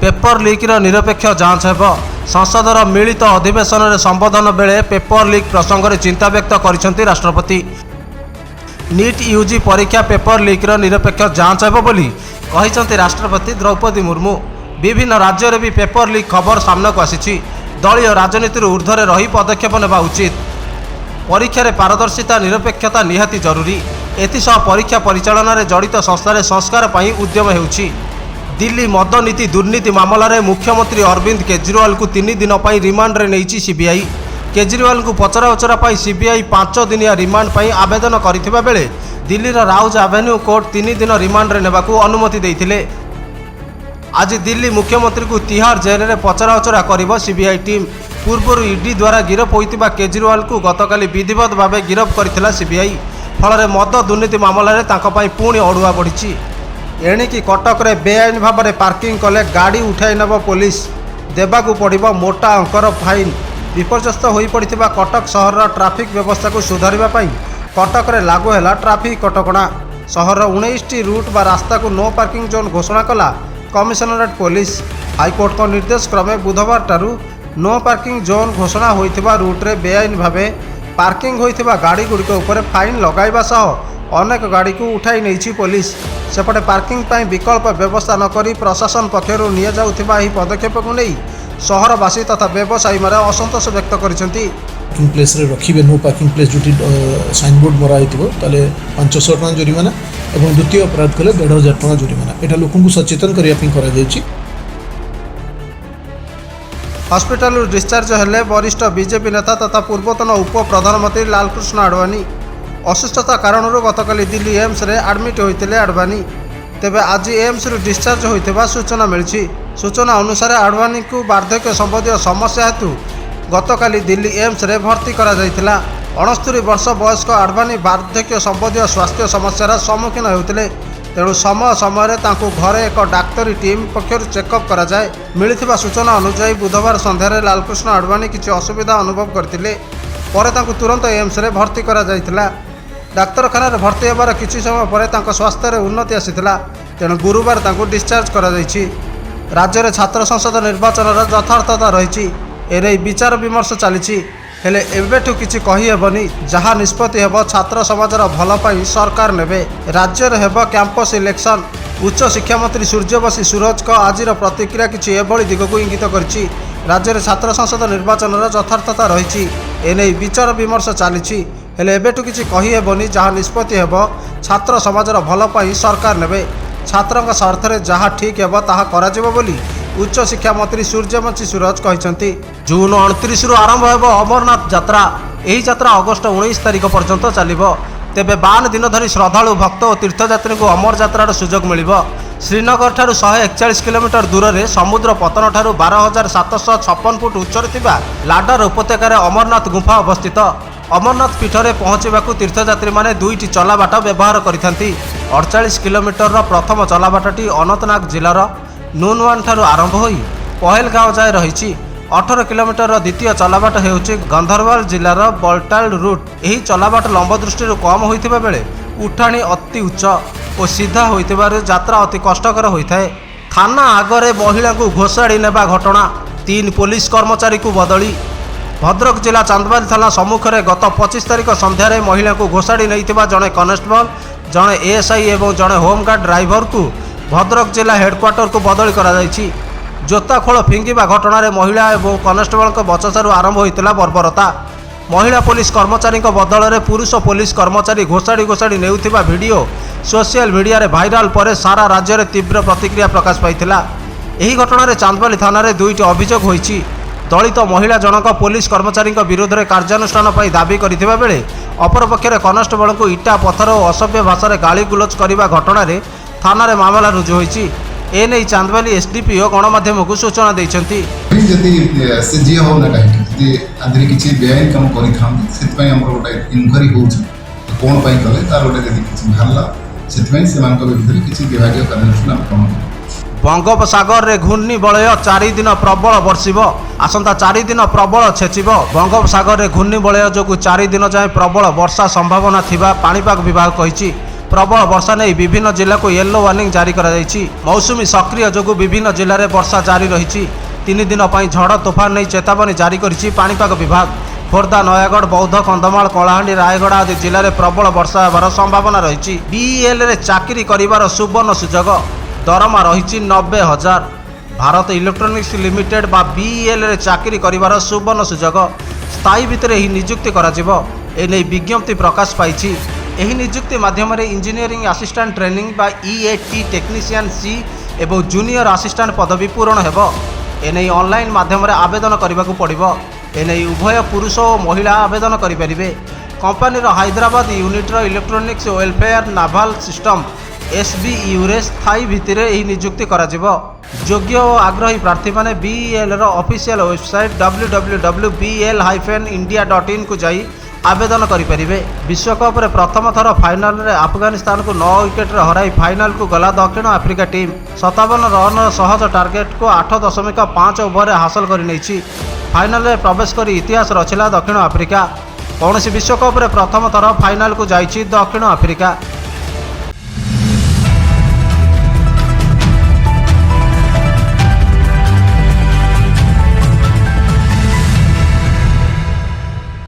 Paper ଲିକ୍ର ନିରପେକ୍ଷ ଯାଞ୍ଚ ହେବ। ସଂସଦର ମିଳିତ ଅଧିବେଶନରେ ସମ୍ବୋଧନ ବେଳେ ପେପର ଲିକ୍ ପ୍ରସଙ୍ଗରେ ଚିନ୍ତା ବ୍ୟକ୍ତ କରିଛନ୍ତି ରାଷ୍ଟ୍ରପତି। ନିଟ୍ ୟୁଜି ପରୀକ୍ଷା ପେପର ଲିକ୍ର ନିରପେକ୍ଷ ଯାଞ୍ଚ ହେବ ବୋଲି କହିଛନ୍ତି ରାଷ୍ଟ୍ରପତି ଦ୍ରୌପଦୀ ମୁର୍ମୁ। ବିଭିନ୍ନ ରାଜ୍ୟରେ ବି ପେପର ଲିକ୍ ଖବର ସାମ୍ନାକୁ ଆସିଛି। ଦଳୀୟ ରାଜନୀତିରୁ ଉର୍ଦ୍ଧ୍ୱରେ ରହି ପଦକ୍ଷେପ ନେବା ଉଚିତ। ପରୀକ୍ଷାରେ ପାରଦର୍ଶିତା, ନିରପେକ୍ଷତା ନିହାତି ଜରୁରୀ। ଏଥିସହ ପରୀକ୍ଷା ପରିଚାଳନାରେ ଜଡ଼ିତ ସଂସ୍ଥାରେ ସଂସ୍କାର ପାଇଁ ଉଦ୍ୟମ ହେଉଛି। ଦିଲ୍ଲୀ ମଦ ନୀତି ଦୁର୍ନୀତି ମାମଲାରେ ମୁଖ୍ୟମନ୍ତ୍ରୀ ଅରବିନ୍ଦ କେଜରିୱାଲଙ୍କୁ 3 ଦିନ ପାଇଁ ରିମାଣ୍ଡରେ ନେଇଛି ସିବିଆଇ। କେଜରିୱାଲଙ୍କୁ ପଚରାଉଚରା ପାଇଁ ସିବିଆଇ 5 ଦିନିଆ ରିମାଣ୍ଡ ପାଇଁ ଆବେଦନ କରିଥିବା ବେଳେ ଦିଲ୍ଲୀର ରାଉଜ ଆଭେନ୍ୟୁ କୋର୍ଟ 3 ଦିନ ରିମାଣ୍ଡରେ ନେବାକୁ ଅନୁମତି ଦେଇଥିଲେ। ଆଜି ଦିଲ୍ଲୀ ମୁଖ୍ୟମନ୍ତ୍ରୀଙ୍କୁ ତିହାର ଜେଲରେ ପଚରାଉଚରା କରିବ ସିବିଆଇ ଟିମ୍। ପୂର୍ବରୁ ଇଡି ଦ୍ୱାରା ଗିରଫ ହୋଇଥିବା କେଜରିୱାଲଙ୍କୁ ଗତକାଲି ବିଧିବଦ୍ଧ ଭାବେ ଗିରଫ କରିଥିଲା ସିବିଆଇ। ଫଳରେ ମଦ ଦୁର୍ନୀତି ମାମଲାରେ ତାଙ୍କ ପାଇଁ ପୁଣି ଅଡ଼ୁଆ ବଢ଼ିଛି। ଏଣିକି କଟକରେ ବେଆଇନ ଭାବରେ ପାର୍କିଂ କଲେ ଗାଡ଼ି ଉଠାଇ ନେବ ପୋଲିସ, ଦେବାକୁ ପଡ଼ିବ ମୋଟା ଅଙ୍କର ଫାଇନ୍। ବିପର୍ଯ୍ୟସ୍ତ ହୋଇପଡ଼ିଥିବା କଟକ ସହରର ଟ୍ରାଫିକ୍ ବ୍ୟବସ୍ଥାକୁ ସୁଧାରିବା ପାଇଁ କଟକରେ ଲାଗୁ ହେଲା ଟ୍ରାଫିକ୍ କଟକଣା। ସହରର 19ଟି ରୁଟ୍ ବା ରାସ୍ତାକୁ ନୋ ପାର୍କିଂ ଜୋନ୍ ଘୋଷଣା କଲା କମିଶନରେଟ୍ ପୋଲିସ। ହାଇକୋର୍ଟଙ୍କ ନିର୍ଦ୍ଦେଶ କ୍ରମେ ବୁଧବାରଠାରୁ ନୋ ପାର୍କିଂ ଜୋନ୍ ଘୋଷଣା ହୋଇଥିବା ରୁଟ୍ରେ ବେଆଇନ ଭାବେ ପାର୍କିଂ ହୋଇଥିବା ଗାଡ଼ିଗୁଡ଼ିକ ଉପରେ ଫାଇନ୍ ଲଗାଇବା ସହ ଅନେକ ଗାଡ଼ିକୁ ଉଠାଇ ନେଇଛି ପୋଲିସ। ସେପଟେ ପାର୍କିଂ ପାଇଁ ବିକଳ୍ପ ବ୍ୟବସ୍ଥା ନକରି ପ୍ରଶାସନ ପକ୍ଷରୁ ନିଆଯାଉଥିବା ଏହି ପଦକ୍ଷେପକୁ ନେଇ ସହରବାସୀ ତଥା ବ୍ୟବସାୟୀମାନେ ଅସନ୍ତୋଷ ବ୍ୟକ୍ତ କରିଛନ୍ତି। ପାର୍କିଂ ପ୍ଲେସ୍ରେ ରଖିବେ, ନୋ ପାର୍କିଂ ପ୍ଲେସ୍ ଯେଉଁଠି ସାଇନବୋର୍ଡ଼ ମରା ହେଇଥିବ, ତାହେଲେ 500 ଟଙ୍କା ଜୋରିମାନା ଏବଂ ଦ୍ୱିତୀୟ ଅପରାଧ କଲେ 1500 ଟଙ୍କା ଜୋରିମାନା। ଏଇଟା ଲୋକଙ୍କୁ ସଚେତନ କରିବା ପାଇଁ କରାଯାଇଛି। ହସ୍ପିଟାଲରୁ ଡିସଚାର୍ଜ ହେଲେ ବରିଷ୍ଠ ବିଜେପି ନେତା ତଥା ପୂର୍ବତନ ଉପ ପ୍ରଧାନମନ୍ତ୍ରୀ ଲାଲକୃଷ୍ଣ ଆଡଭାନୀ। ଅସୁସ୍ଥତା କାରଣରୁ ଗତକାଲି ଦିଲ୍ଲୀ ଏମ୍ସରେ ଆଡମିଟ୍ ହୋଇଥିଲେ ଆଡଭାନୀ। ତେବେ ଆଜି ଏମ୍ସରୁ ଡିସଚାର୍ଜ ହୋଇଥିବା ସୂଚନା ମିଳିଛି। ସୂଚନା ଅନୁସାରେ, ଆଡଭାନୀଙ୍କୁ ବାର୍ଦ୍ଧକ୍ୟ ସମ୍ବନ୍ଧୀୟ ସମସ୍ୟା ହେତୁ ଗତକାଲି ଦିଲ୍ଲୀ ଏମ୍ସରେ ଭର୍ତ୍ତି କରାଯାଇଥିଲା। 69 ବର୍ଷ ବୟସ୍କ ଆଡଭାନୀ ବାର୍ଦ୍ଧକ୍ୟ ସମ୍ବନ୍ଧୀୟ ସ୍ୱାସ୍ଥ୍ୟ ସମସ୍ୟାର ସମ୍ମୁଖୀନ ହେଉଥିଲେ। ତେଣୁ ସମୟ ସମୟରେ ତାଙ୍କୁ ଘରେ ଏକ ଡାକ୍ତରୀ ଟିମ୍ ପକ୍ଷରୁ ଚେକଅପ୍ କରାଯାଏ। ମିଳିଥିବା ସୂଚନା ଅନୁଯାୟୀ, ବୁଧବାର ସନ୍ଧ୍ୟାରେ ଲାଲକୃଷ୍ଣ ଆଡଭାନୀ କିଛି ଅସୁବିଧା ଅନୁଭବ କରିଥିଲେ। ପରେ ତାଙ୍କୁ ତୁରନ୍ତ ଏମ୍ସରେ ଭର୍ତ୍ତି କରାଯାଇଥିଲା। ଡାକ୍ତରଖାନାରେ ଭର୍ତ୍ତି ହେବାର କିଛି ସମୟ ପରେ ତାଙ୍କ ସ୍ୱାସ୍ଥ୍ୟରେ ଉନ୍ନତି ଆସିଥିଲା। ତେଣୁ ଗୁରୁବାର ତାଙ୍କୁ ଡିସଚାର୍ଜ କରାଯାଇଛି। ରାଜ୍ୟରେ ଛାତ୍ର ସଂସଦ ନିର୍ବାଚନର ଯଥାର୍ଥତା ରହିଛି, ଏନେଇ ବିଚାର ବିମର୍ଶ ଚାଲିଛି। ହେଲେ ଏବେଠୁ କିଛି କହିହେବନି। ଯାହା ନିଷ୍ପତ୍ତି ହେବ, ଛାତ୍ର ସମାଜର ଭଲ ପାଇଁ ସରକାର ନେବେ। ରାଜ୍ୟରେ ହେବ କ୍ୟାମ୍ପସ ଇଲେକ୍ସନ। ଉଚ୍ଚ ଶିକ୍ଷାମନ୍ତ୍ରୀ ସୂର୍ଯ୍ୟବଂଶୀ ସୁରଜଙ୍କ ଆଜିର ପ୍ରତିକ୍ରିୟା କିଛି ଏଭଳି ଦିଗକୁ ଇଙ୍ଗିତ କରିଛି। ରାଜ୍ୟରେ ଛାତ୍ର ସଂସଦ ନିର୍ବାଚନର ଯଥାର୍ଥତା ରହିଛି, ଏନେଇ ବିଚାର ବିମର୍ଶ ଚାଲିଛି। ହେଲେ ଏବେଠୁ କିଛି କହିହେବନି। ଯାହା ନିଷ୍ପତ୍ତି ହେବ, ଛାତ୍ର ସମାଜର ଭଲ ପାଇଁ ସରକାର ନେବେ। ଛାତ୍ରଙ୍କ ସ୍ୱାର୍ଥରେ ଯାହା ଠିକ୍ ହେବ, ତାହା କରାଯିବ ବୋଲି ଉଚ୍ଚଶିକ୍ଷା ମନ୍ତ୍ରୀ ସୂର୍ଯ୍ୟବଂଶୀ ସୁରଜ କହିଛନ୍ତି। ଜୁନ୍ 29ରୁ ଆରମ୍ଭ ହେବ ଅମରନାଥ ଯାତ୍ରା। ଏହି ଯାତ୍ରା ଅଗଷ୍ଟ 19 ତାରିଖ ପର୍ଯ୍ୟନ୍ତ ଚାଲିବ। ତେବେ 52 ଦିନ ଧରି ଶ୍ରଦ୍ଧାଳୁ ଭକ୍ତ ଓ ତୀର୍ଥଯାତ୍ରୀଙ୍କୁ ଅମର ଯାତ୍ରାର ସୁଯୋଗ ମିଳିବ। ଶ୍ରୀନଗରଠାରୁ 141 କିଲୋମିଟର ଦୂରରେ, ସମୁଦ୍ର ପତନଠାରୁ 12,756 ଫୁଟ ଉଚ୍ଚରେ ଥିବା ଲାଡର ଉପତ୍ୟକାରେ ଅମରନାଥ ଗୁମ୍ଫା ଅବସ୍ଥିତ। ଅମରନାଥ ପୀଠରେ ପହଞ୍ଚିବାକୁ ତୀର୍ଥଯାତ୍ରୀମାନେ ଦୁଇଟି ଚଲାବାଟ ବ୍ୟବହାର କରିଥାନ୍ତି। 48 କିଲୋମିଟରର ପ୍ରଥମ ଚଲାବାଟଟି ଅନନ୍ତନାଗ ଜିଲ୍ଲାର ନୁନୱାନଠାରୁ ଆରମ୍ଭ ହୋଇ ପହେଲଗାଁଓ ଯାଏ ରହିଛି। 18 କିଲୋମିଟରର ଦ୍ୱିତୀୟ ଚଲାବାଟ ହେଉଛି ଗନ୍ଧରବାଲ ଜିଲ୍ଲାର ବଲଟାଲ ରୁଟ୍। ଏହି ଚଲାବାଟ ଲମ୍ବ ଦୃଷ୍ଟିରୁ କମ୍ ହୋଇଥିବା ବେଳେ ଉଠାଣି ଅତି ଉଚ୍ଚ ଓ ସିଧା ହୋଇଥିବାରୁ ଯାତ୍ରା ଅତି କଷ୍ଟକର ହୋଇଥାଏ। ଥାନା ଆଗରେ ମହିଳାଙ୍କୁ ଘୋଷାଡ଼ି ନେବା ଘଟଣା, ତିନି ପୋଲିସ କର୍ମଚାରୀଙ୍କୁ ବଦଳି। ଭଦ୍ରକ ଜିଲ୍ଲା ଚାନ୍ଦବାଲି ଥାନା ସମ୍ମୁଖରେ ଗତ 25 ତାରିଖ ସନ୍ଧ୍ୟାରେ ମହିଳାଙ୍କୁ ଘୋଷାଡ଼ି ନେଇଥିବା ଜଣେ କନେଷ୍ଟବଳ, ଜଣେ ଏଏସ୍ଆଇ ଏବଂ ଜଣେ ହୋମଗାର୍ଡ ଡ୍ରାଇଭରକୁ ଭଦ୍ରକ ଜିଲ୍ଲା ହେଡକ୍ୱାର୍ଟରକୁ ବଦଳି କରାଯାଇଛି। ଜୋତା ଖୋଳ ଫିଙ୍ଗିବା ଘଟଣାରେ ମହିଳା ଏବଂ କନେଷ୍ଟବଳଙ୍କ ବଚସାରୁ ଆରମ୍ଭ ହୋଇଥିଲା ବର୍ବରତା। ମହିଳା ପୋଲିସ କର୍ମଚାରୀଙ୍କ ବଦଳରେ ପୁରୁଷ ପୋଲିସ କର୍ମଚାରୀ ଘୋଷାଡ଼ି ଘୋଷାଡ଼ି ନେଉଥିବା ଭିଡ଼ିଓ ସୋସିଆଲ ମିଡ଼ିଆରେ ଭାଇରାଲ ପରେ ସାରା ରାଜ୍ୟରେ ତୀବ୍ର ପ୍ରତିକ୍ରିୟା ପ୍ରକାଶ ପାଇଥିଲା। ଏହି ଘଟଣାରେ ଚାନ୍ଦବାଲି ଥାନାରେ ଦୁଇଟି ଅଭିଯୋଗ ହୋଇଛି। ଦଳିତ ମହିଳା ଜଣକ ପୋଲିସ କର୍ମଚାରୀଙ୍କ ବିରୋଧରେ କାର୍ଯ୍ୟାନୁଷ୍ଠାନ ପାଇଁ ଦାବି କରିଥିବା ବେଳେ ଅପରପକ୍ଷରେ କନେଷ୍ଟବଳଙ୍କୁ ଇଟା, ପଥର ଓ ଅସଭ୍ୟ ଭାଷାରେ ଗାଳିଗୁଲଜ କରିବା ଘଟଣାରେ ଥାନାରେ ମାମଲା ରୁଜୁ ହୋଇଛି। ଏନେଇ ଚାନ୍ଦବାଲି ଏସ୍ଡିପିଓ ଗଣମାଧ୍ୟମକୁ ସୂଚନା ଦେଇଛନ୍ତି। ଯଦି ସେ ଯିଏ ହଉ ନା କାହିଁକି, ଯଦି ଆ ଦେହରେ କିଛି ବେଆଇନ କାମ କରିଥାନ୍ତି, ସେଥିପାଇଁ ଆମର ଗୋଟେ ଇନକ୍ୱାରି ହେଉଛି। କ'ଣ ପାଇଁ କଲେ, ତାର ଗୋଟେ ଯଦି କିଛି ବାହାରିଲା, ସେଥିପାଇଁ ସେମାନଙ୍କ ବିରୁଦ୍ଧରେ କିଛି ବିଭାଗୀୟ କାର୍ଯ୍ୟାନୁଷ୍ଠାନ ଆମେ ଗ୍ରହଣ କରିବୁ। ବଙ୍ଗୋପସାଗରରେ ଘୂର୍ଣ୍ଣିବଳୟ, 4 ଦିନ ପ୍ରବଳ ବର୍ଷିବ। ଆସନ୍ତା 4 ଦିନ ପ୍ରବଳ ଛେଚିବ। ବଙ୍ଗୋପସାଗରରେ ଘୂର୍ଣ୍ଣିବଳୟ ଯୋଗୁଁ 4 ଦିନ ଯାଏଁ ପ୍ରବଳ ବର୍ଷା ସମ୍ଭାବନା ଥିବା ପାଣିପାଗ ବିଭାଗ କହିଛି। ପ୍ରବଳ ବର୍ଷା ନେଇ ବିଭିନ୍ନ ଜିଲ୍ଲାକୁ ୟେଲୋ ୱାର୍ଣ୍ଣିଂ ଜାରି କରାଯାଇଛି। ମୌସୁମୀ ସକ୍ରିୟ ଯୋଗୁଁ ବିଭିନ୍ନ ଜିଲ୍ଲାରେ ବର୍ଷା ଜାରି ରହିଛି। 3 ଦିନ ପାଇଁ ଝଡ଼ ତୋଫାନ ନେଇ ଚେତାବନୀ ଜାରି କରିଛି ପାଣିପାଗ ବିଭାଗ। ଖୋର୍ଦ୍ଧା, ନୟାଗଡ଼, ବୌଦ୍ଧ, କନ୍ଧମାଳ, କଳାହାଣ୍ଡି, ରାୟଗଡ଼ା ଆଦି ଜିଲ୍ଲାରେ ପ୍ରବଳ ବର୍ଷା ହେବାର ସମ୍ଭାବନା ରହିଛି। ବିଇଏଲ୍ରେ ଚାକିରି କରିବାର ସୁବର୍ଣ୍ଣ ସୁଯୋଗ, ଦରମା ରହିଛି 90,000। ଭାରତ ଇଲେକ୍ଟ୍ରୋନିକ୍ସ ଲିମିଟେଡ୍ ବା ବିଇଏଲ୍ରେ ଚାକିରି କରିବାର ସୁବର୍ଣ୍ଣ ସୁଯୋଗ। ସ୍ଥାୟୀ ଭିତ୍ତିରେ ଏହି ନିଯୁକ୍ତି କରାଯିବ। ଏନେଇ ବିଜ୍ଞପ୍ତି ପ୍ରକାଶ ପାଇଛି। ଏହି ନିଯୁକ୍ତି ମାଧ୍ୟମରେ ଇଞ୍ଜିନିୟରିଂ ଆସିଷ୍ଟାଣ୍ଟ ଟ୍ରେନିଂ ବା ଇଏଟି ଟେକ୍ନିସିଆନ୍ ସି ଏବଂ ଜୁନିୟର ଆସିଷ୍ଟାଣ୍ଟ ପଦବୀ ପୂରଣ ହେବ। ଏନେଇ ଅନଲାଇନ୍ ମାଧ୍ୟମରେ ଆବେଦନ କରିବାକୁ ପଡ଼ିବ। ଏନେଇ ଉଭୟ ପୁରୁଷ ଓ ମହିଳା ଆବେଦନ କରିପାରିବେ। କମ୍ପାନୀର ହାଇଦ୍ରାବାଦ ୟୁନିଟ୍ର ଇଲେକ୍ଟ୍ରୋନିକ୍ସ ୱେଲଫେୟାର ନାଭାଲ ସିଷ୍ଟମ ଏସ୍ବିୟୁରେ ସ୍ଥାୟୀ ଭିତ୍ତିରେ ଏହି ନିଯୁକ୍ତି କରାଯିବ। ଯୋଗ୍ୟ ଓ ଆଗ୍ରହୀ ପ୍ରାର୍ଥୀମାନେ ବିଇଏଲ୍ର ଅଫିସିଆଲ ୱେବସାଇଟ୍ www.bel-india.inକୁ ଯାଇ ଆବେଦନ କରିପାରିବେ। ବିଶ୍ୱକପରେ ପ୍ରଥମ ଥର ଫାଇନାଲରେ ଆଫଗାନିସ୍ତାନକୁ 9 ୱିକେଟରେ ହରାଇ ଫାଇନାଲକୁ ଗଲା ଦକ୍ଷିଣ ଆଫ୍ରିକା ଟିମ୍। 57 ରନର ସହଜ ଟାର୍ଗେଟକୁ 8.5 ଓଭରରେ ହାସଲ କରିନେଇଛି। ଫାଇନାଲରେ ପ୍ରବେଶ କରି ଇତିହାସ ରଚିଲା ଦକ୍ଷିଣ ଆଫ୍ରିକା। କୌଣସି ବିଶ୍ୱକପରେ ପ୍ରଥମ ଥର ଫାଇନାଲକୁ ଯାଇଛି ଦକ୍ଷିଣ ଆଫ୍ରିକା।